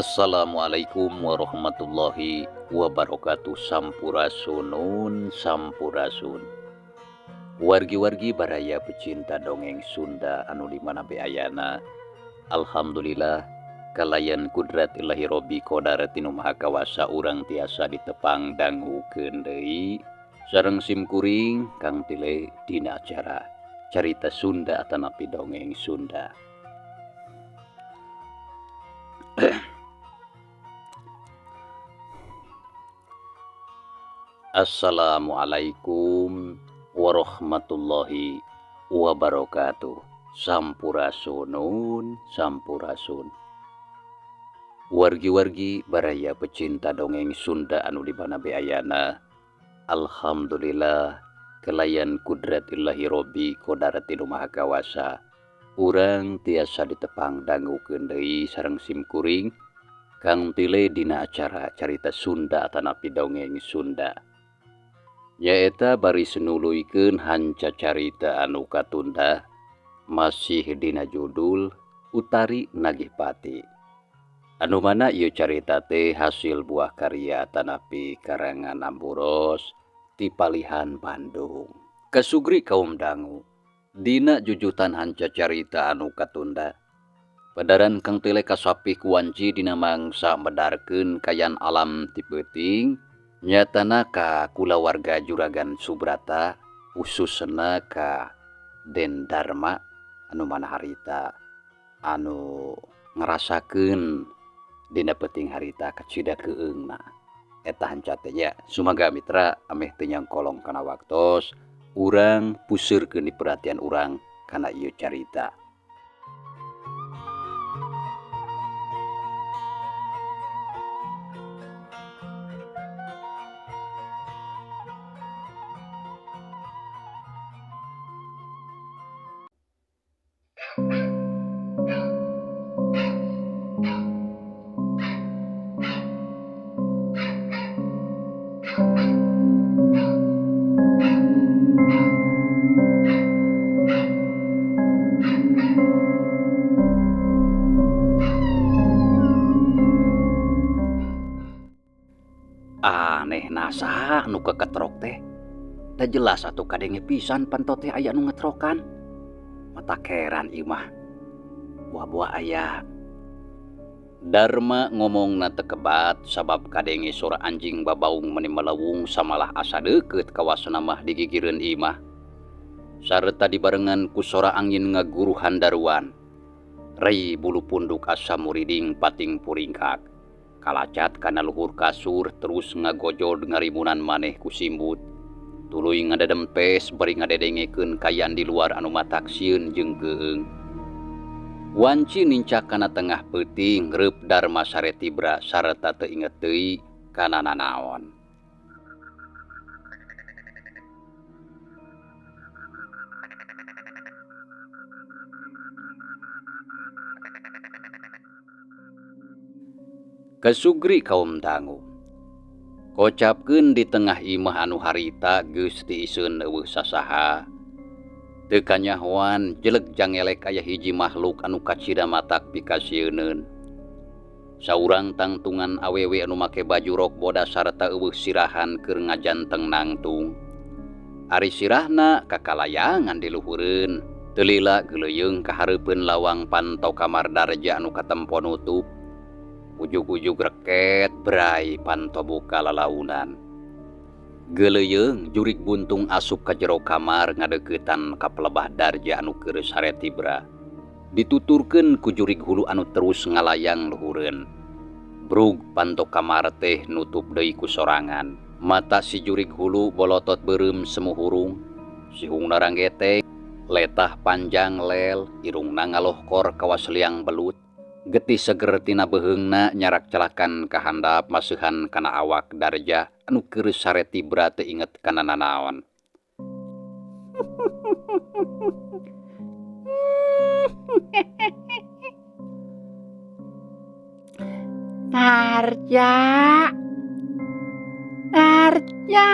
Assalamualaikum warahmatullahi wabarakatuh. Sampurasunun sampurasun. Wargi-wargi baraya pecinta dongeng Sunda anu di mana be ayana. Alhamdulillah kalayan kudrat ilahi robbi qodaratinu maha kawasa urang tiasa ditepang dangukeun deui sareng simkuring Kang Tile dina acara carita Sunda atanapi dongeng Sunda. Assalamualaikum warahmatullahi wabarakatuh. Sampurasunun sampurasun. Wargi-wargi baraya pecinta dongeng Sunda anu di mana be ayana. Alhamdulillah kelayan kudrat ilahi robbi qodaratinu maha kawasa urang tiasa ditepang dangukeun deui sareng simkuring Kang Tile dina acara carita Sunda atanapi dongeng Sunda. Nyaeta baris nuluykeun hanca carita anu katunda masih dina judul Utari Nagih Pati. Anu mana ieu carita teh hasil buah karya atanapi karangan Amburos ti Palihan Bandung. Kasugri kaum dangu dina jujutan hanca carita anu katunda. Padaran Kang Tile kasapih ku wanci dina mangsa medarkeun kayan alam ti peuting nyatana ka kulawarga Juragan Subrata khususna ka Den Darma anu mana harita anu ngarasakeun dina peuting harita kacida keueungna. Eta hanca teh nya. Sumaga mitra ameh teu nyangkolong kana waktos urang puseurkeun di perhatian urang kana ieu carita. Aneh nasa nu keketrok teh. Teu jelas atuh kadenge pisan panto teh aya nu ngetrokan. Mata keran ieu mah. Buah-buah aya. Darma ngomongna teu kebat sabab kadenge sora anjing babaung meni melewung samalah asa deukeut kawasana mah digigireun imah. Sarta dibarengan ku sora angin ngaguruhan daruan. Rei bulu punduk asa muriding pating puringkak. Kalacat kana luhur kasur terus ngagojod ngarimunan maneh ku simbut. Tuluy ngadadempes bari ngadedengekeun kayan di luar anu matak sieun jeung keueung. Wanci nincak kana tengah peuting reup Darma sare tibra sarta teu inget deui kana nanaon. Kesugri kaum dangu. Kocapkeun di tengah imah anu harita geus tiiseun eueuh sasaha. Teu kanyahoan jelek jangelek aya hiji makhluk anu kacida matak pikasieuneun. Saurang tangtungan awewe anu make baju rok bodas sarta eueuh sirahan keur ngajanteng nangtung. Ari sirahna kakalayangan di luhureun, teu lila geuleuyeung ka hareupeun lawang panto kamar Darja anu katempo nutup. Ujug-ujug reket brai panto buka lalaunan. Geuleuyeung jurig buntung asup ka jero kamar ngadeuketan ka pelebah Darja anu keur sare tibra. Dituturkeun ku jurig hulu anu terus ngalayang luhureun. Brug panto kamar teh nutup deui ku sorangan. Mata si jurig hulu bolotot beureum semu hurung. Sihungna ranggeteng, letah panjang lel, irungna ngalohkor kawas liang belut. Getih seger tina beheungna nyarak celakan ka handap maseuhan kana awak Darja anu keur sare tibra teu inget kana nanaon. Darja, Darja,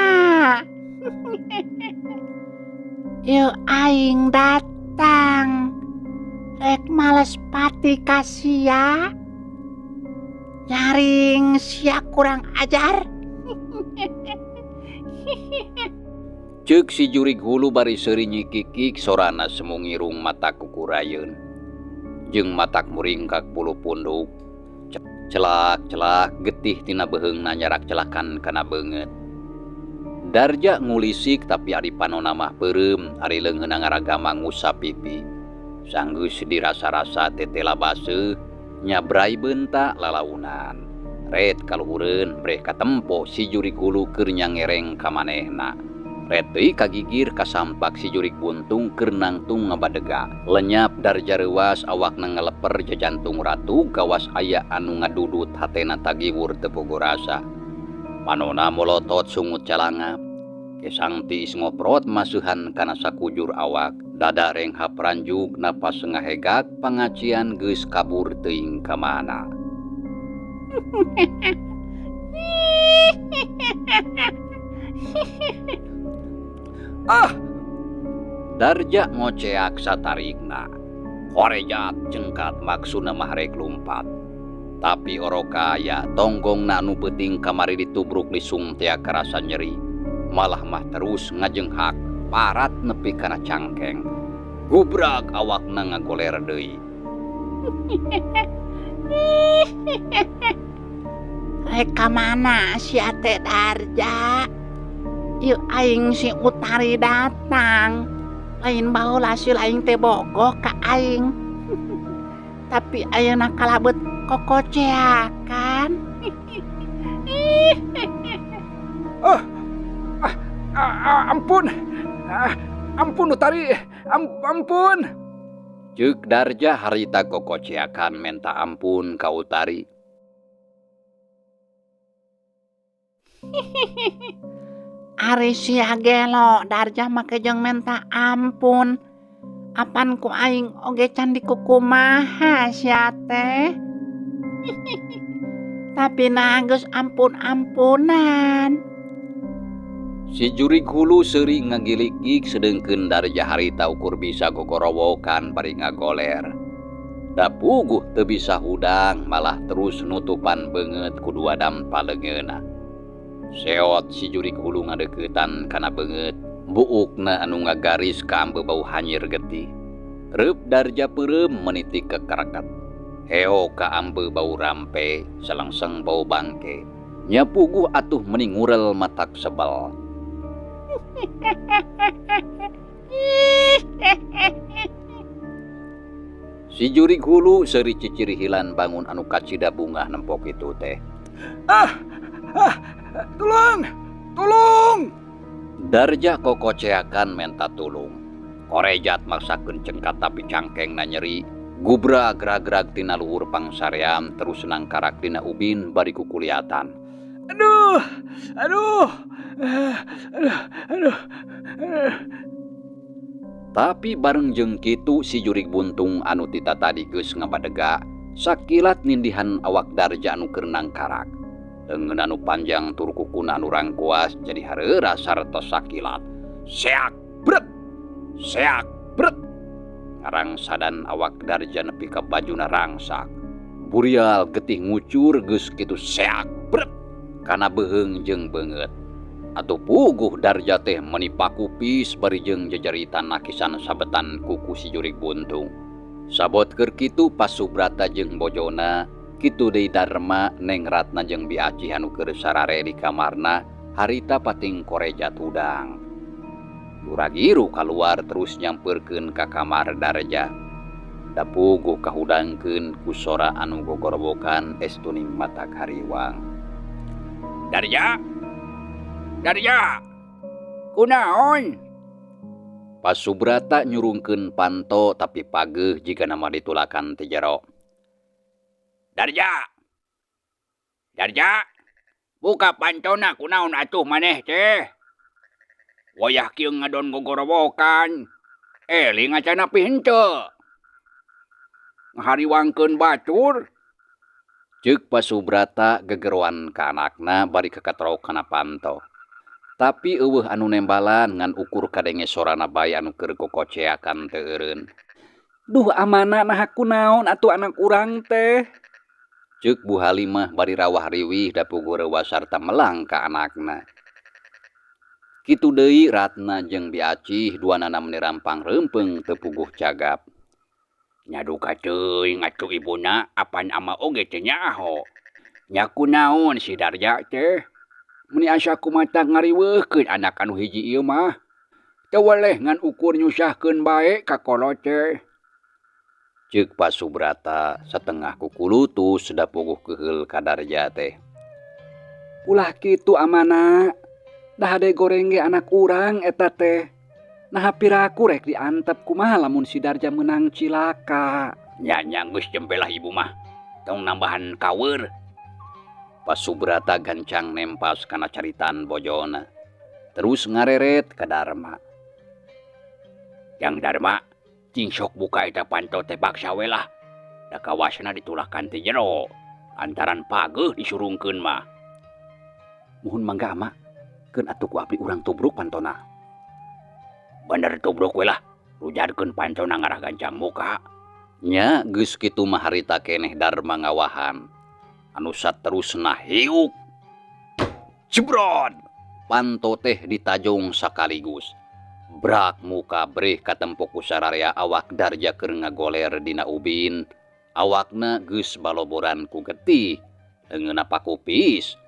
yuk aing datang. Rek males pati kasia, nyaring sia kurang ajar. Ceuk si jurig hulu bari seuri nyikikik sorana semu ngirung mata kukurayeun. Jeung matak muringkak bulu punduk. Celak-celak getih tina beheungna nyarak celakan kana beungeut. Darja ngulisik tapi ari panona mah peureum, ari leungeunna ngaragama ngusap pipi. Sanggeus dirasa-rasa tetela baseuh, nyabrai beunta lalaunan. Ret kaluhureun breh katempo si jurig hulu keur nyangereng ka manehna. Ret deui kagigir kasampak si jurig buntung keur nangtung ngabadega. Lenyap Darja reuas awakna ngaleper jajantung ratu gawas aya anu ngadudut hatena tagiwur teu bogo rasa. Panona molotot sungut calangap. Kesang tiis ngoprot masuhan kana sakujur awak. Dada renghap ranjug napas ngahegak pangacian geus kabur teuing ka mana. Ah! Darja ngoceak satarikna. Korejat jengkat maksudna mah rek lumpat. Tapi orokaya tonggongna anu peuting kamari ditubruk lisung tea karasa nyeri. Malah mah terus ngajenghak parat nepi kana cangkeng. Gubrak awakna ngagoler deui. Rek ka mana sia teh Darja? Ieu aing si Utari datang. Lain baheula si aing teh bogoh ka aing. Tapi ayeuna kalabet kokoceakan. Ampun. Ampun Utari, ampun. Ceuk Darja harita kokoceakan menta ampun ka Utari. Ari sia gelo Darja make jeung menta ampun. Apan ku aing oge can dikukumaha sia teh. Tapi nah geus ampun-ampunan. Si jurig hulu seuri ngagilikik sedengkeun Darja harita ukur bisa gogorowokan bari ngagoler. Da puguh teu bisa hudang malah terus nutupan beungeut ku dua dampa leungeunna. Seot si jurig hulu ngadeuketan kana beungeut, buukna anu ngagaris ka ambe bau hanyir getih. Reup Darja peureum menitik ke karakat. Heo ka ambe bau rampe, salengseng bau bangke. Nya puguh atuh meni ngurel matak sebel. Si jurig hulu seuri cicirihilan bangun anu kacida bungah nempok itu teh. Tolong, tolong. Darja kokoceakan menta tulung. Korejat maksakeun cengkat tapi cangkengna nyeri. Gubra grag-grag tina luhur pangsaream terus nangkarak dina ubin bari kukuliatan. Aduh, aduh, aduh, aduh, aduh. Tapi bareng jeung kitu si jurig buntung anu tita tadi geus ngabadega, sakilat nindihan awak Darja anu keur nangkarak. Leungeun anu panjang tur kukuna anu rangkuas jadi hareura sarta sakilat. Seak bret, seak bret. Ngarangsadan awak Darja nepi ka bajuna rangsak. Burial getih ngucur geus kitu seak bret kana beuheung jeung beungeut. Atuh puguh Darja teh meni pakupis bari jeung jajaritan nakisan sabetan kuku si jurig buntung. Sabot keur kitu Pasubrata jeung bojona Kitu deui Darma, Neng Ratna jeung Bi Acih anu keur sarare di kamarna harita pating korejat hudang. Guragiru kaluar terus nyamperkeun ka kamar Darja. Da puguh kahudangkeun ku sora anu gogorowokan estuning mata kariwang. Darja! Darja! Kunaon? Pak Subrata nyurungkeun panto tapi pageuh jigana mah ditulakan ti jero. Darja! Darja! Buka pantona kunaon atuh maneh teh? Wayah kieu ngadon gogorowokan. Eling acana pi henteu. Ngahariwangkeun batur. Ceuk Pak Subrata gegeroan ka anakna bari kakatrok kana panto. Tapi eueuh anu nembalan ngan ukur kadenge sorana bae anu keur kokoceakan teu eureun. Duh amana naha kunaon atuh anak urang teh? Ceuk Bu Halimah bari rawah riwih da puguh reuwas sarta melang ka anakna. Kitu deui Ratna jeung Bi Acih duanana meuni rampang reumpeung teu puguh cagap. Nya duka teuing atuh ibuna apan ama oge teu nyaaho. Nya kunaon si Darja teh? Meuni asa kumata ngariweuhkeun anak anu hiji ieu mah. Teu weleh ngan ukur nyusahkeun bae ka kolot teh. Ceuk Pak Subrata satengah kukulutus da puguh keuheul ka Darja teh. Ulah kitu amana. Dah hade goreng ge anak urang eta teh. Naha piraku rek diantep kumaha lamun si Darja meunang cilaka. Nya nya geus jempelah ibu mah. Tong nambahan kaweur. Pak Subrata gancang nempas kana caritaan bojona. Terus ngareret ka Darma. Yang Darma, cing sok buka eta panto teh baksa we lah. Da kawasna ditulakan ti jero. Antaran pageuh disurungkeun mah. Muhun mangga ama, keun atuh ku abdi urang tubruk pantona. Bener tubruk we lah, rujarkeun pantona ngarah gancang muka. Nya geus kitu mah harita keneh Darma ngawahan. Anu saterusna hiuk. Jebrot! Panto teh ditajong sakaligus. Brak muka breh katempo ku sararea awak Darja keur ngagoler dina ubin. Awakna geus baloboran ku getih. Leungeunna pakupis.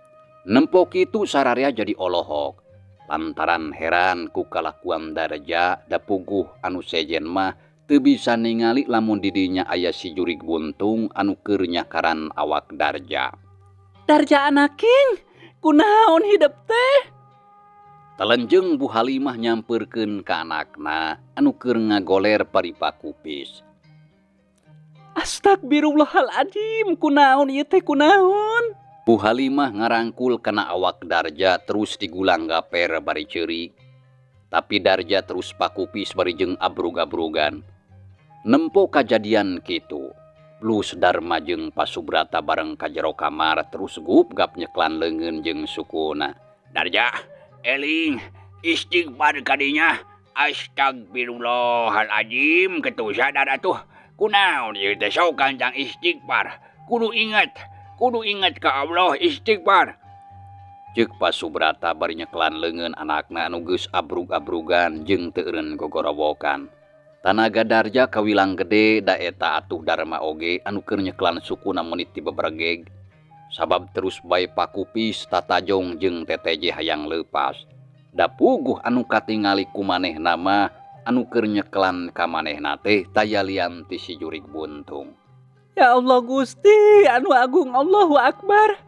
Nempo kitu sararea jadi olohok. Lantaran heran ku kalakuan Darja da puguh anu sejen mah teu bisa ningali lamun di dinya aya si jurig buntung anu keur nyakaran awak Darja. Darja anaking, kunaon hidep teh? Telenjeng Bu Halimah nyamperkeun ka anakna anu keur ngagoler bari pakupis. Astagfirullahaladzim, kunaon ieu teh kunaon? Bu Halimah ngarangkul kana awak Darja terus digulang gaper bari ceurik. Tapi Darja terus pakupis bari jeung abrug-abrugan. Nempo kajadian kitu, Blus Darma jeung Pak Subrata bareng ka jero kamar terus gupgap nyeklan leungeun jeung sukuna. Darja, eling, istighfar kadinya. Astagfirullahaladzim, ketu sadar atuh. Kunaon ieu teh sok gancang istighfar. Kudu ingat ka Allah istighfar. Ceuk Pak Subrata bari nyeklan leungeun anakna anu geus abrug-abrugan jeung teu eureun gogorowokan. Tanaga Darja kawilang gede da eta atuh Darma oge anu keur nyeklan sukuna meunit ti beberegeg. Sabab terus bae pakupis tatajong jeung teteje hayang leupas. Da puguh anu katingali ku manehna mah anu keur nyeklan ka manehna teh taya lian ti si jurig buntung. Ya Allah Gusti, anu agung Allahu Akbar.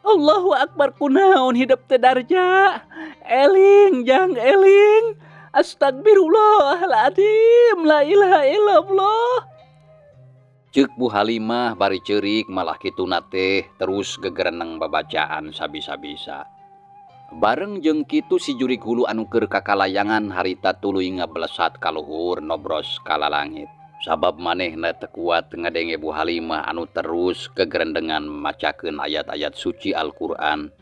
Allahu Akbar kunaon hidep teh Darja. Eling jang eling. Astagfirullahaladzim, la ilaha illallah. Ceuk Bu Halimah bari ceurik malah kituna teh terus gegereneng babacaan sabisa-bisa. Bareng jeung kitu si jurig hulu anu keur kakalayangan harita tuluy ngablesat ka luhur nobros ka lalangit. Sabab manehna teu kuat ngadenge Bu Halimah anu terus gegerendengan macakeun ayat-ayat suci Al-Qur'an.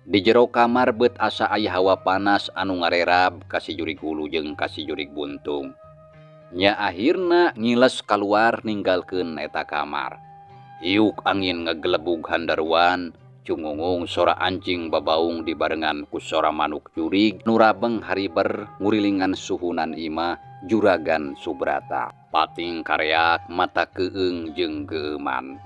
Di jero kamar beut asa aya hawa panas anu ngarerab ka si jurig hulu jeung ka si jurig buntung. Nya akhirna ngiles kaluar ninggalkeun eta kamar. Hiuk angin ngegelebug handaruan, cungungung sora anjing babaung dibarengan ku sora manuk jurig nu rabeng hariber ngurilingan suhunan imah Juragan Subrata. Pating kareak mata keung jeung geuman.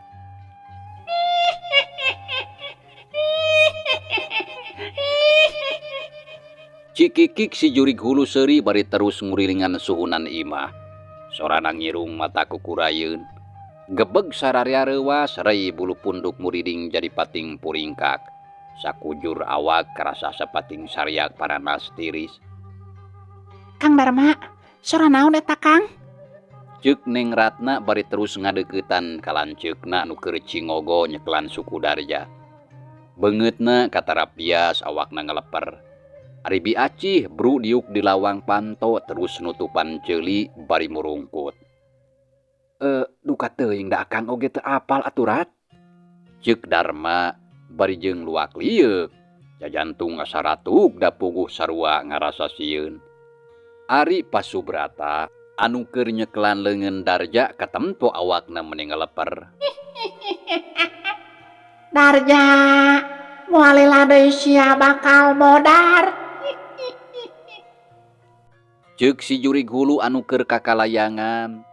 Cikikik si jurig hulu seuri bari terus ngurilingan suhunan imah. Sorana ngirung mata kukurayeun. Gebeg sararea reuwas rei bulu punduk muriding jadi pating puringkak. Sakujur awak karasa sapating sariak paranas tiris. Kang Darma, sora naon eta Kang? Ceuk Neng Ratna bari terus ngadeuketan ka lanceukna nu keur cingogo nyekelan suku Darja. Beungeutna katarap bias awakna ngeleper. Ari Bi Acih bru diuk di lawang panto terus nutupan ceuli bari murungkut. Duka teuing da akang oge teu apal atuh Rat. Ceuk Darma bari jeung luak lieuk. Jajantung asa ratuk da puguh sarua ngarasa sieun. Ari Pasubrata anu keur nyekelan leungeun Darja katempo awakna meni ngeleper. Darja, moal lila deui sia bakal modar. Ceuk si jurig hulu anu keur kakalayangan.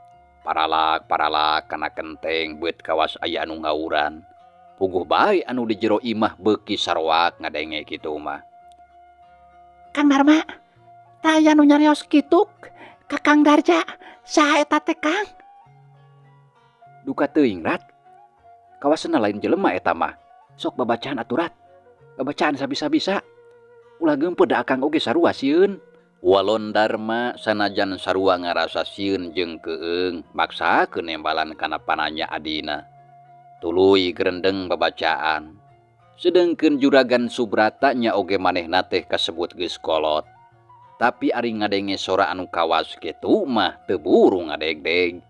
Paralak-paralak kana kenteng beut kawas aya anu ngawuran. Puguh bae anu di jero imah beuki saroak ngadenge kitu mah. Kang Darma, tah aya nu nyarios kitu ka Kang Darja, saha eta teh Kang? Duka teuing Rat. Kawasna lain jelema eta mah. Sok babacaan atuh Rat. Babacaan sabisa-bisa. Ulah geumpeuh da akang oge sarua sieun. Walon Darma sanajan sarua ngarasa sieun jeung keung maksakeun nembalan kana pananya adina. Tuluy gerendeng babacaan. Sedengkeun juragan Subrata nya oge manehna teh kasebut geus kolot. Tapi ari ngadenge sora anu kawas kitu mah teu buru ngadegdeg.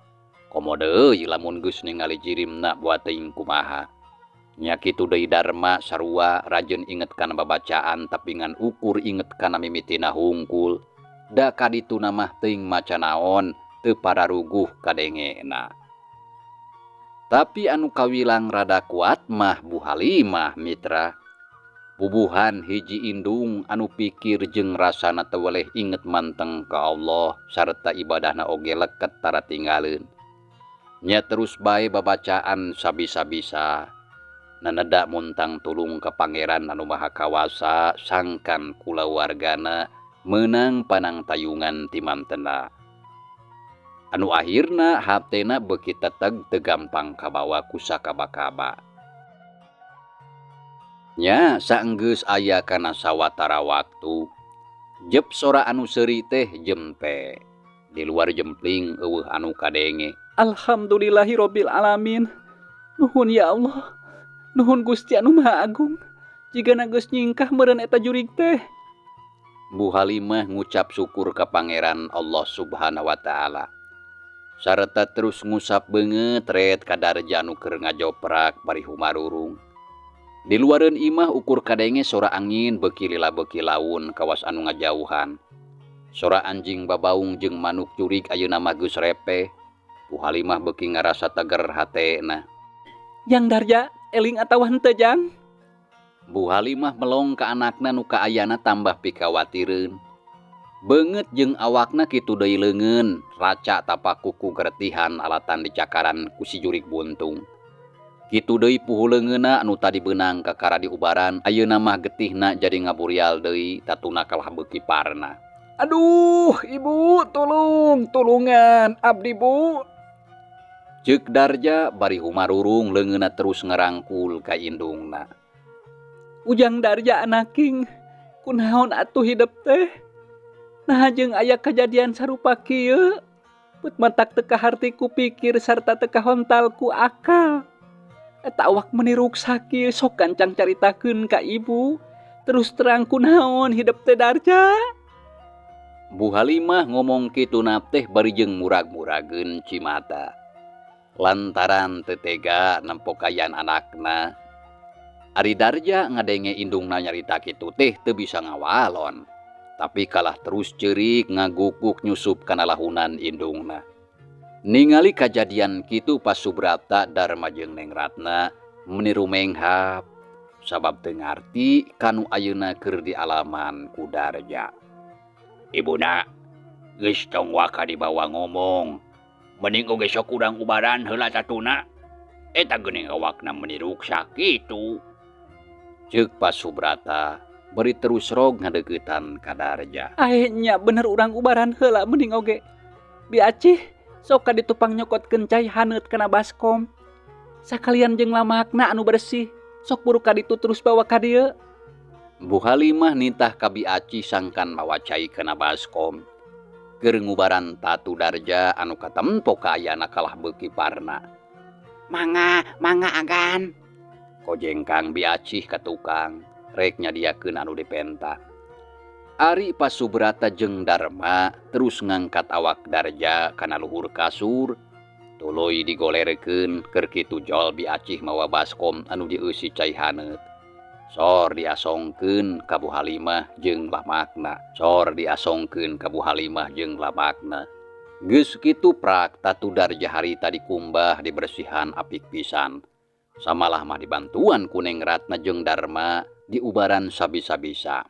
Komo deui lamun geus ningali jirimna buat teuing kumaha. Nya kitu deui Darma sarua rajeun inget kana babacaan tapi ngan ukur inget kana mimitina hungkul. Da kadituna mah teuing maca naon teu pararuguh kadengena. Tapi anu kawilang rada kuat mah Bu Halimah mitra. Bubuhan hiji indung anu pikir jeung rasana teu weleh inget manteng ka Allah sarta ibadahna oge leket tara tinggaleun. Nya terus bae babacaan sabisa-bisa. Naneda muntang tulung ka Pangeran anu Maha Kawasa sangkan kulawargana meunang panangtayungan ti mantena. Anu akhirna hatena beuki teteg teu gampang kabawa ku sakaba-kaba. Nya saenggeus aya kana sawatara waktu, jep sora anu seuri teh jempe. Di luar jempling eueuh anu kadenge. Alhamdulillahirabbil alamin. Nuhun ya Allah. Nuhun Gusti anu Maha Agung. Jigana geus nyingkah meureun eta jurig teh. Bu Halimah ngucap syukur ka Pangeran Allah Subhanahu wa taala. Sarta terus ngusap beungeut ret ka Darja anu keur ngajoprak bari humarurung. Di luareun imah ukur kadenge sora angin beuki lila beuki laun kawas anu ngajauhan. Sora anjing babaung jeung manuk jurig ayeuna mah geus repeh. Bu Halimah beuki ngarasa teger hatena. Jang Darja, eling atawa henteu Jang? Bu Halimah melong ka anakna nu kaayana tambah pikawatireun. Beungeut jeung awakna kitu deui leungeun, raca tapak kuku geretihan alatan dicakaran ku si jurig buntung. Kitu deui puhu leungeunna anu tadi beunang kakara diubaran, ayeuna mah getihna jadi ngaburial deui tatuna kalah beuki parna. Aduh, ibu, tolong, tulungan abdi bu. Ceuk Darja bari humarurung leungeunna terus ngarangkul ka indungna. Ujang Darja anaking, kunaon atuh hidep teh? Nah jeung aya kajadian sarupa kieu, put matak teu kaharti ku pikir sarta teu kahontal ku akal. Eta awak meuni ruksak kieu sok gancang caritakeun ka ibu. Terus terang kunaon hidep teh Darja? Bu Halimah ngomong kitu teh bari jeung murag-murageun cimata. Lantaran teu tega nempo kaayaan anakna. Ari Darja ngadenge indungna nyarita kitu teh teu bisa ngawalon. Tapi kalah terus ceurik ngagukuk nyusup kana lahunan indungna. Ningali kajadian kitu pas Subrata Darma jeung Neng Ratna meuni rumenghap sabab teu ngarti kanu ayeuna keur dialaman ku Darja. Ibuna geus tong waka dibawa ngomong. Mending oge sok urang ubaran heula tatuna. Eta geuning awakna meuni ruksak kitu. Ceuk Pak Subrata Bari terus rog ngadeuketan ka Darja. Ae nya bener urang ubaran heula mending oge. Bi Acih sok ka ditu pang nyokotkeun cai haneut kana baskom. Sakalian jeung lamakna anu bersih. Sok buru ka ditu terus bawa ka dieu. Bu Halimah nitah ka Bi Acih sangkan mawa cai kana baskom. Keur ngubaran tatu Darja anu katempo kaayana kalah beuki parna. Mangga, mangga agan. Kojengkang Bi Acih ka tukang. Rek nyadiakeun anu dipenta. Ari Pasubrata jeung Darma terus ngangkat awak Darja kana luhur kasur, tuluy digolerkeun keur kitu jol Bi Acih mawa baskom anu dieusi cai haneut. Sor diasongkeun ka Bu Halimah jeung lamakna. Sor diasongkeun ka Bu Halimah jeung lamakna. Geus kitu prak tatu Darja harita dikumbah dibersihan apik pisan. Samalah mah dibantuan ku Neng Ratna jeung Darma diubaran sabisa-bisa.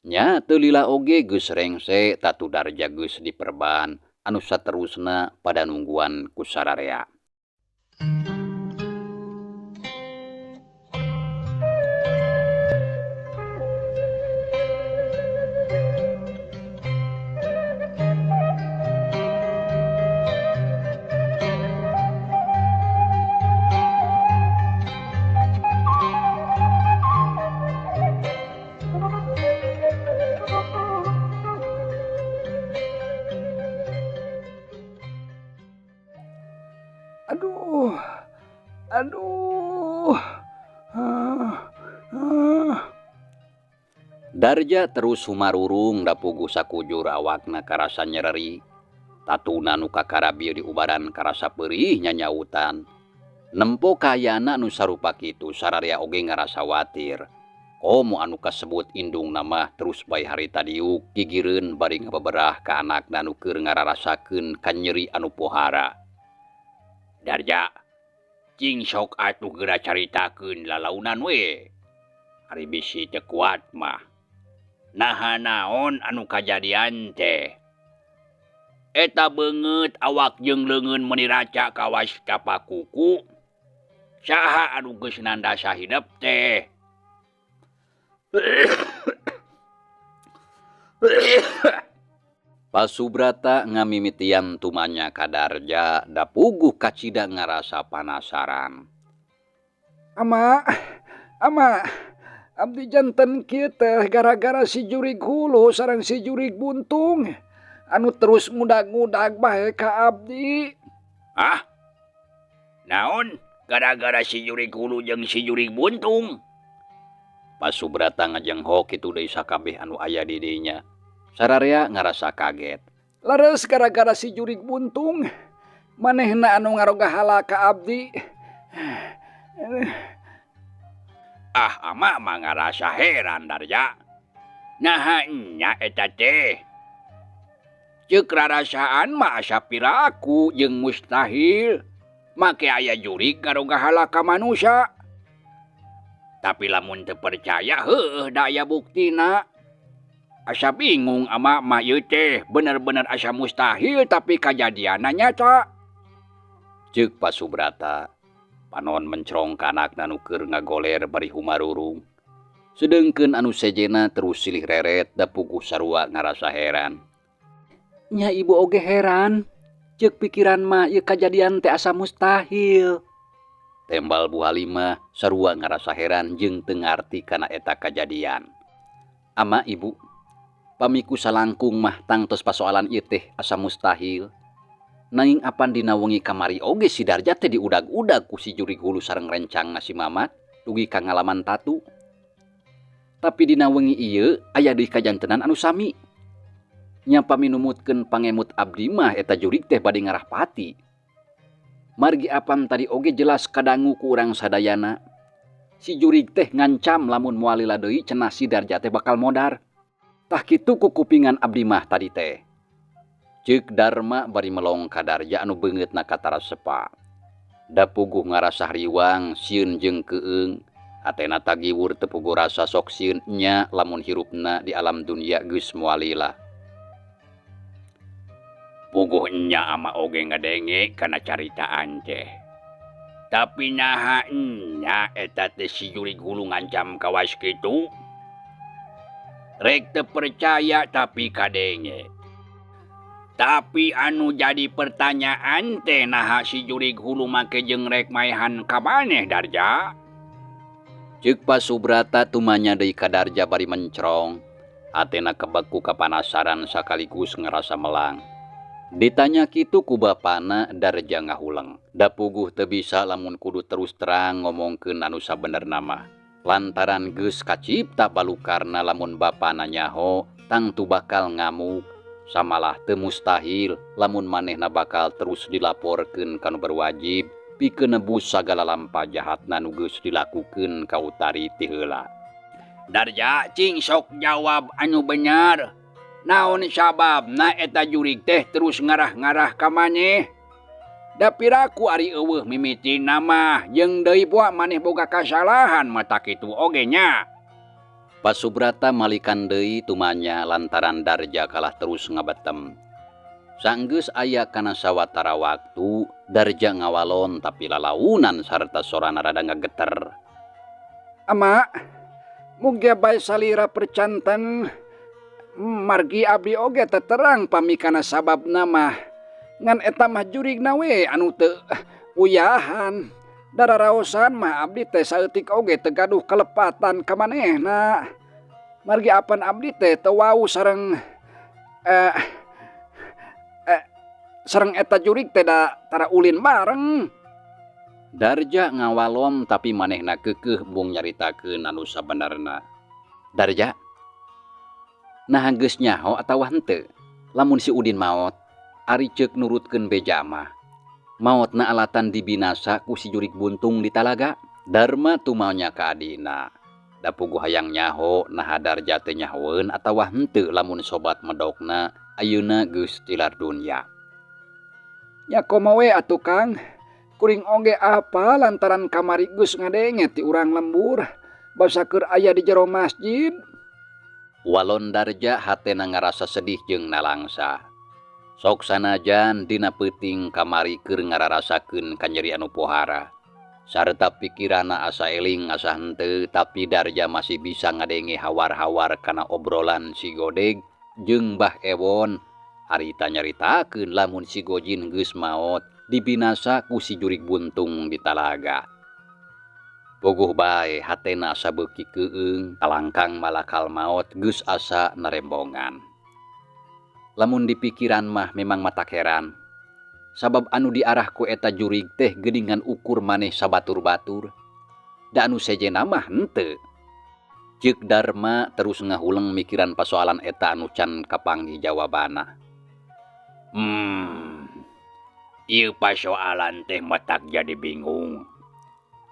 Nya teu lila oge geus rengse tatu Darja geus diperban anu saterusna pada nungguan ku sararea. Aduh, aduh. Darja terus humarurung dapugu sakujur awakna karasa nyereri. Tatuna nu kakara bieu diubaran karasa peurih nyanyautan. Nempo kayana nu sarupa kitu sararea oge ngarasa watir. Komo anu kasebut indungna mah terus bae harita diuk gigireun bari ngabeberah ka anakna nu keur ngararasakeun kanyeri anu pohara. Darja, cing sok atuh geura caritakeun lalaunan we. Ari bisi teu kuat mah. Naha naon anu kajadian teh? Eta beungeut awak jeung leungeun meuni raca kawas tapak kuku. Saha anu geus nandasa hidep teh? Pasubrata ngamimitian tumanya ka Darja dapuguh kacida ngarasa panasaran. Ama, ama, abdi janten kieu teh gara-gara si jurig hulu sareng si jurig buntung anu terus ngudag-ngudag bae ka abdi. Ah? Naon? Gara-gara si jurig hulu jeung si jurig buntung? Pasubrata ngajenghok kitu deui sakabeh anu aya di dinya. Sararea ngarasa kaget. Leres gara-gara si jurig buntung manehna anu ngarogahala ka abdi. Ah, ama mah ngarasa heran Darja. Naha nya eta teh. Ceuk rarasaan mah asa piraku jeung mustahil. Make aya jurig ngarogahala ka manusia. Tapi lamun teu percaya heueuh da aya buktina. Asa bingung ama mah ieu teh bener-bener asa mustahil tapi kajadianna nyata. Ceuk Pasubrata, panon mencrong ka anakna nu keur ngagoler bari humarurung. Sedengkeun anu sejena terus silih reret da puguh sarua ngarasa heran. Nya ibu oge heran, ceuk pikiran mah ieu kajadian teh asa mustahil. Tembal Bu Halimah sarua ngarasa heran jeung teu ngarti kana eta kajadian. Ama ibu, pamiku salangkung mah tangtos pasoalan ieu teh asa mustahil. Nanging apan dina wengi kamari oge si Darja teh diudag-udag ku si jurig hulu sareng rencangna si Mamat dugi ka ngalaman tatu. Tapi dina wengi ieu aya deui kajantenan anu sami. Nya paminumutkeun pangemut abdi mah eta jurig teh bade ngarah pati. Margi apan tadi oge jelas kadangu ku urang sadayana. Si jurig teh ngancam lamun moal lila deui cenah si Darja teh bakal modar. Tah kitu ku kupingan abdi mah tadi teh. Ceuk Darma bari melong ka Darja anu beungeutna katara sepa. Dapuguh ngarasa riwang sieun jeung keung. Atena tagiwur teu puguh rasa sok sieun nya lamun hirupna di alam dunia geus moal lila. Puguh nya ama oge ngadenge kana caritaan teh. Tapi naha nya eta teh si jurig hulu ngancam kawas kitu. Rek teu percaya tapi kadenge. Tapi anu jadi pertanyaan teh naha si jurig hulu make jeung rek maehan ka maneh Darja? Ceuk Pak Subrata tumanya deui ka Darja bari mencrong. Atena kebek ku kapanasaran sakaligus ngerasa melang. Ditanya kitu ku bapana Darja ngahuleng. Da puguh teu bisa lamun kudu terus terang ngomongkeun anu sabenerna mah. Lantaran geus kacipta balukarna lamun bapana nyaho tangtu bakal ngamuk. Samalah teu mustahil lamun manehna bakal terus dilaporkeun ka nu berwajib pikeun nebus sagala lampah jahatna nu geus dilakukeun ka Utari ti heula. Darja cing sok jawab anu bener. Naon sababna eta jurig teh terus ngarah-ngarah ka maneh? Da piraku ari eueuh mimitina mah jeung deui boa maneh boga kasalahan mata kitu oge nya. Pak Subrata malikan deui tumanya lantaran Darja kalah terus ngabetem. Sanggeus aya kana sawatara waktu Darja ngawalon tapi lalaunan sarta sorana rada ngageter. Ama, mugia bae salira percanten margi abdi oge teterang pamikana sababna mah. Ngan eta mah jurigna we anu teu uyahan. Dararaosan mah abdi teh saeutik oge teu gaduh kelepatan ka manehna. Margi apan abdi teh teu wau sareng sareng eta jurig teh da tara ulin bareng. Darja ngawalon tapi manehna keukeuh bung nyaritakeun anu sabenerna. Darja, nah geus nyaho atawa henteu lamun si Udin maot, ari ceuk nurutkeun beja mah. Maotna alatan dibinasa ku si jurig buntung di talaga. Darma tumanya ka adina. Da puguh hayang nyaho naha Darja teh nyahoeun atawa henteu lamun sobat medokna ayeuna geus tilar dunya. Nya komo we atuh Kang. Kuring oge apa lantaran kamari geus ngadenge ti urang lembur basa keur aya di jero masjid. Walon Darja hatena ngarasa sedih jeung nalangsa. Sok sanajan dina peuting kamari keur ngararasakeun kanyeri anu pohara. Sarta pikirana asa eling asa henteu tapi Darja masih bisa ngadenge hawar-hawar kana obrolan si Godeg jeung Mbah Ewon. Harita nyaritakeun lamun si Gojin geus maot dibinasa ku si jurig buntung di talaga. Puguh bae hatena asa beuki keueung kalangkang malakal maot geus asa narembongan. Lamun dipikiran mah memang matak heran. Sabab anu diarah ku eta jurig teh geuningan ukur maneh sabatur-batur. Da anu sejenna mah henteu. Ceuk Darma terus ngahuleng mikiran pasoalan eta anu can kapanggih jawabana. Ieu pasoalan teh matak jadi bingung.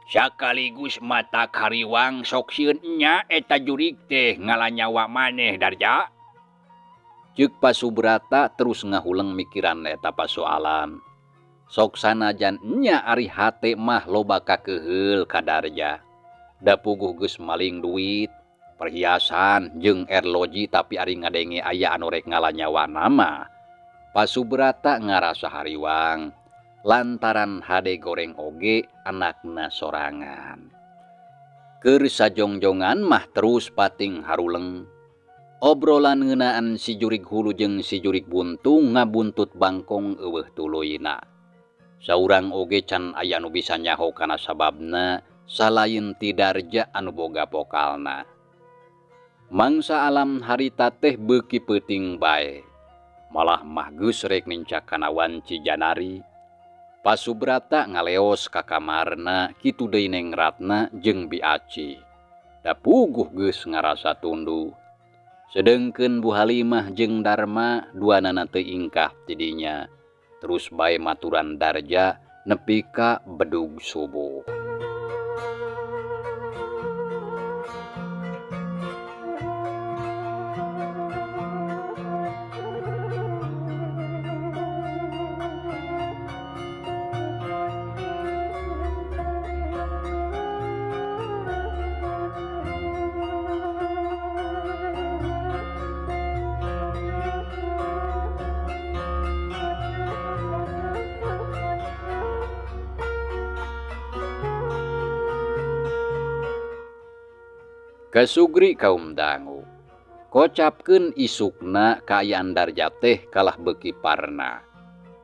Sakaligus matak hariwang sok sieun nya eta jurig teh ngalanyawa maneh Darja. Ceuk Pak Subrata terus ngahuleng mikiran eta pasoalan. Sok sanajan nya ari hate mah loba kakeheul ka Darja. Da puguh geus maling duit, perhiasan jeung erloji tapi ari ngadenge aya anu rek ngalanyawana mah. Pak Subrata ngarasa hariwang lantaran hade goreng oge anakna sorangan. Keur sajongjongan mah terus pating haruleng. Obrolan ngeunaan si jurig hulu jeung si jurig buntung ngabuntut bangkong eueuh tuluyna. Saurang oge can aya nu bisa nyaho kana sababna salain ti Darja anu boga pokalna. Mangsa alam harita teh beuki peuting bae. Malah mah geus rek nincak kana wanci janari. Pak Subrata ngaleos ka kamarna kitu deui Neng Ratna jeung Bi Aci. Da puguh geus ngarasa tunduh. Sedengkeun Bu Halimah jeung Darma duanana teu ingkah tidinya. Terus bae maturan Darja nepi ka bedug subuh. Kasugri kaum dangu. Kocapkeun isukna kaayaan Darja teh kalah beuki parna.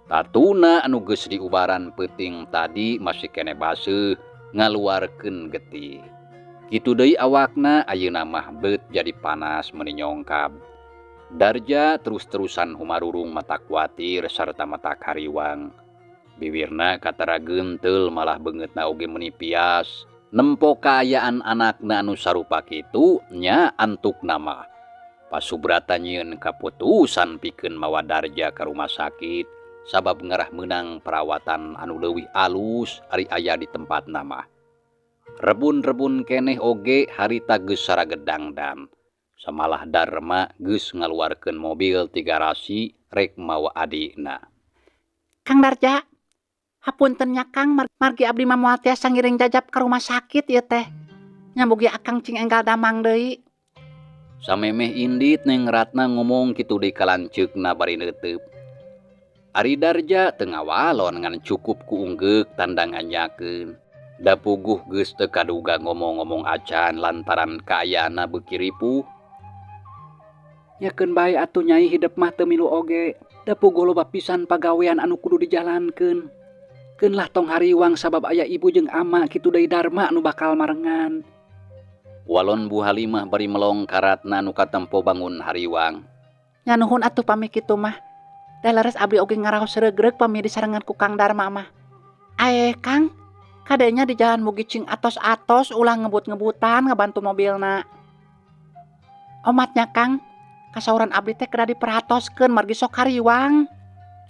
Tatuna anu geus diubaran peuting tadi masih keneh baseuh ngaluarkeun getih. Kitu deui awakna ayeuna mah beut jadi panas meuni nyongkab. Darja terus-terusan humarurung mata kuatir sarta mata kariwang. Biwirna katara geunteul malah beungeutna oge meuni pias. Nempo kaayaan anakna anu sarupa kitu nya antukna mah. Pasubrata nyieun kaputusan pikeun mawa Darja ka rumah sakit sabab ngarah meunang perawatan anu leuwih alus ari aya di tempatna mah. Rebun-rebun keneh oge harita geus saragedangdan. Samalah Darma geus ngaluarkeun mobil ti garasi rek mawa adina. Kang Darja, hapunten nya Kang, margi abdi mah moal tiasa ngiring jajap ka rumah sakit ieu teh. Nya mugi akang cing enggal damang deui. Samemeh indit Neng Ratna ngomong kitu deui kalanceukna bari neuteup. Ari Darja teu ngawalon ngan cukup ku unggeuk tanda nganyakeun. Da puguh geus teu kaduga ngomong-ngomong acan lantaran kaayana beuki ripuh. Nyakeun bae atuh nyai hidep mah teu milu oge. Da puguh loba pisan pagawean anu kudu dijalankeun. Keun lah tong hariwang sabab aya ibu jeung ama kitu deui Darma anu bakal marengan. Walon Bu Halimah bari melong ka Ratna nu katempo bangun hariwang. Nya nuhun atuh pami kitu mah. Da leres abdi oge ngaraos regreg pami disarengan ku Kang Darma mah. Ae Kang, kadenya di jalan mugi cing atos-atos ulah ngebut-ngebutan ngebantu mobilna. Omatnya Kang, kasauran abdi teh kedah diperhatoskeun margi sok hariwang.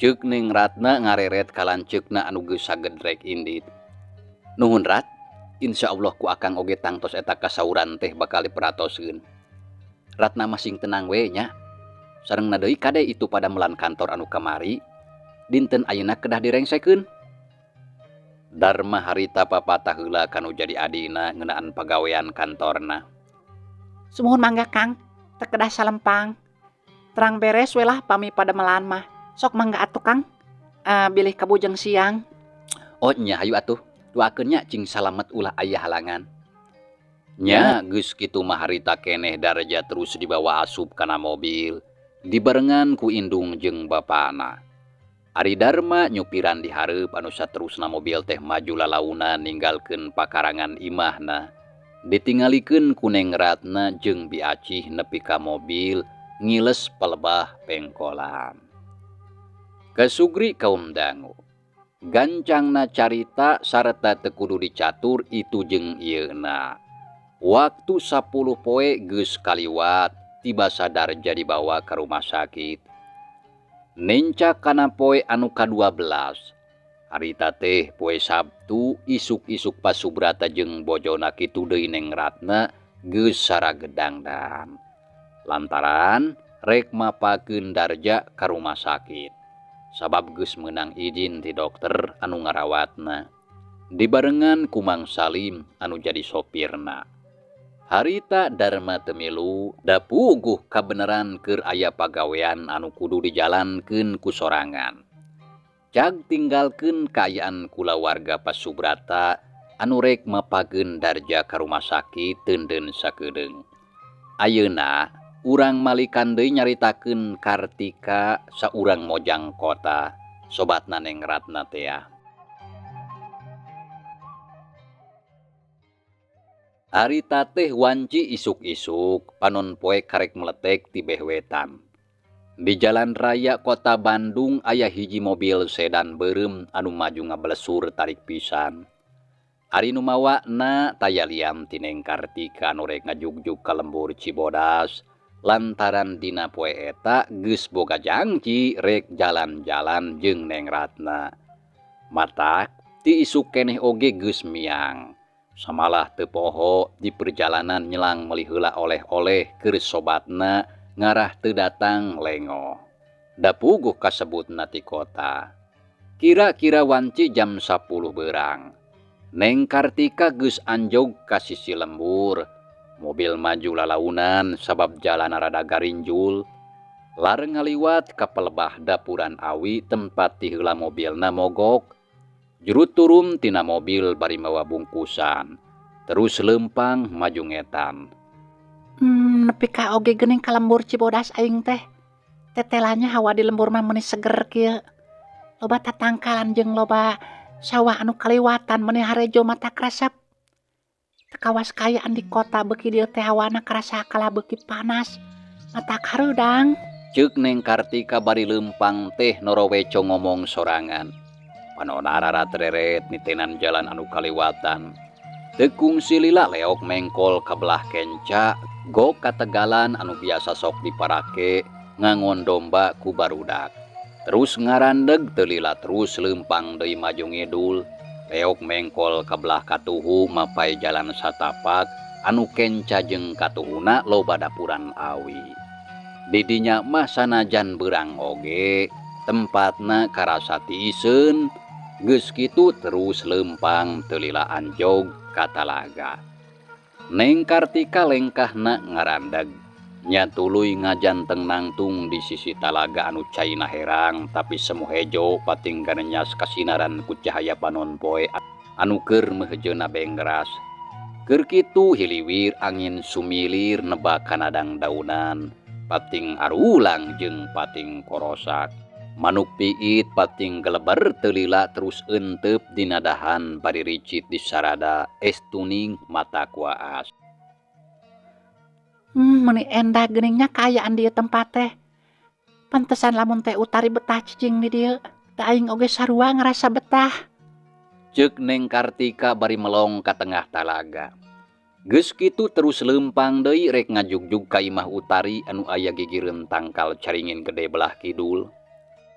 Ceuk Neng Ratna ngareret kalanceukna anu geus sagedrek indit. Nuhun Rat, insyaallah ku akang oge tangtos eta kasauran teh bakal diperatoskeun. Ratna masing tenang we nya. Sarengna deui kade itu pada melan kantor anu kamari, dinten ayeuna kedah direngsekeun. Darma harita papatah heula kanu jadi adina ngeunaan pagawean kantorna. Sumuhun mangga Kang, teu kedah salempang. Terang beres we lah pami pada melan mah. Sok mangga atuh Kang, bilih kabujeng siang. Oh nya hayu atuh, doakeun nya cing salamet ulah aya halangan. Nya geus kitu mah harita keneh Darja terus dibawa asup kana mobil. Dibarengan ku indung jeung bapana. Ari Darma nyupiran di hareup anu saterusna mobil teh maju lalaunan ninggalkeun pakarangan imahna. Ditingalikeun ku Neng Ratna jeung Bi Acih nepi ka mobil ngiles palebah pengkolan. Kasugri kaum dangu. Gancangna carita sarta teu kudu dicatur itu jeung ieuna. Waktu 10 poe geus kaliwat tiba sadar jadi bawa ke rumah sakit. Nenca kana poe anu ka-12. Harita teh poe Sabtu isuk-isuk Pasubrata jeung bojona kitu deui Neng Ratna geus saragedangdan. Lantaran rek mapakeun Darja ka rumah sakit. Sabab geus meunang izin ti dokter anu ngarawatna. Dibarengan ku Mang Salim anu jadi sopirna. Harita Darma teu milu da puguh kabeneran keur aya pagawean anu kudu dijalankeun ku sorangan. Cag tinggalkeun kaayaan kulawarga Pasubrata anu rek mapageun Darja ka rumah sakit teundeun sakedeung. Ayeuna urang malikan deui nyaritakeun Kartika saurang mojang kota sobatna Neng Ratna tea. Harita teh wanci isuk-isuk panon poe karek meletek ti behwetan. Di jalan raya kota Bandung aya hiji mobil sedan beureum anu maju ngablesur tarik pisan. Ari nu mawana taya lian ti Neng Kartika anu rek ngajugjug ka lembur Cibodas lantaran dina poe eta geus boga jangji rek jalan-jalan jeung Neng Ratna. Matak ti isuk keneh oge geus miang. Samalah teu poho di perjalanan nyelang meuli heula oleh-oleh keur sobatna ngarah teu datang lengoh. Da puguh kasebutna ti kota. Kira-kira wanci jam 10 berang. Neng Kartika geus anjog ka sisi lembur. Mobil maju lalaunan sabab jalan rada garinjul. Lareng ngaliwat ka pelebah dapuran awi tempat ti heula mobilna mogok. Juru turun tina mobil bari mawa bungkusan. Terus lempang maju ngetan. Nepi ka oge geuning ka lembur Cibodas aing teh. Tetelanya hawa di lembur mah meuni seger kieu. Loba tatangkalan jeung loba sawah anu kaliwatan meuni harejo matak resep. Teu kawas kaayaan di kota beuki dieu teh hawana karasa kalah beuki panas. Matak hareudang. Ceuk Neng Kartika bari leumpang teh noroweco ngomong sorangan. Panona rarareret nitenan jalan anu kaliwatan. Teu kungsi lila leok mengkol ka belah kenca gok ka tegalan anu biasa sok diparake ngangon domba ku barudak. Terus ngarandeg teu lila terus leumpang deui maju ngidul. Leok mengkol ka belah katuhu mapai jalan satapak anu kenca jeung katuhuna loba dapuran awi. Didinya mah sanajan beurang oge tempatna karasa tiiseun. Geus kitu terus leumpang teu lila anjog ka talaga. Neng Kartika lengkahna ngarandeg. Nya tuluy ngajanteng nangtung di sisi talaga anu caina herang tapi semu hejo pating ganenyas kasinaran ku cahaya panon poe anu keur meuheujeuna bengras. Keur kitu hiliwir angin sumilir nebak kanadang daunan pating arulang jeung pating korosak. Manuk piit pating geleber teu lila terus eenteup dina dahan bari ricit di sarada es tuning mata kuaas. Meuni endah geuningnya kaayaan dieu tempat teh. Pantesan lamun teh Utari betah cicing di dieu. Da aing oge sarua ngarasa betah. Ceuk Neng Kartika bari melong ka tengah talaga. Geus kitu terus leumpang deui rek ngajugjug ka imah Utari anu aya gigireun tangkal caringin gede belah kidul.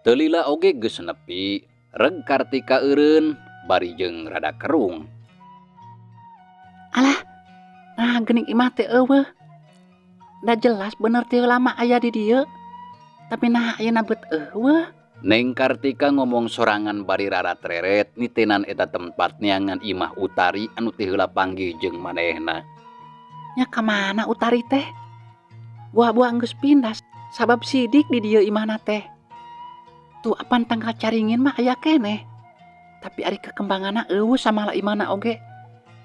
Teu lila oge geus nepi, reg Kartika eureun bari jeung rada kerung. Alah, nah geuning imah teh eueuh. Da jelas bener teu lama aya di dieu. Tapi nah ayeuna beut eueuh. Neng Kartika ngomong sorangan bari rarat-reret nitenan eta tempat neangan imah Utari anu teu heula panggih jeung manehna. Nya ka mana Utari teh? Buah-buah geus pindah sabab sidik di dieu imahna teh. Tuh apan tangkal caringin mah aya keneh. Tapi ari kekembanganna eueuh samalah imahna oge.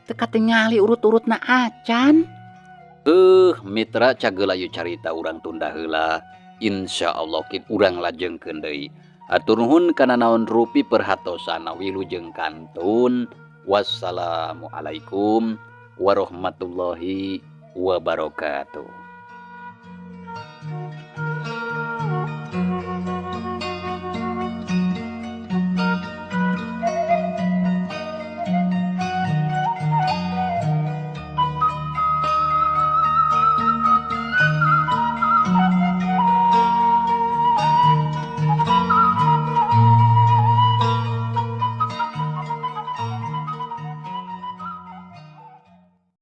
Teu katingali urut-urutna acan. Mitra cageula ieu carita urang tunda heula. Insyaallah kin urang lajengkeun deui. Atur nuhun kana naon rupi perhatosana wilujeng kantun. Wassalamualaikum warahmatullahi wabarakatuh.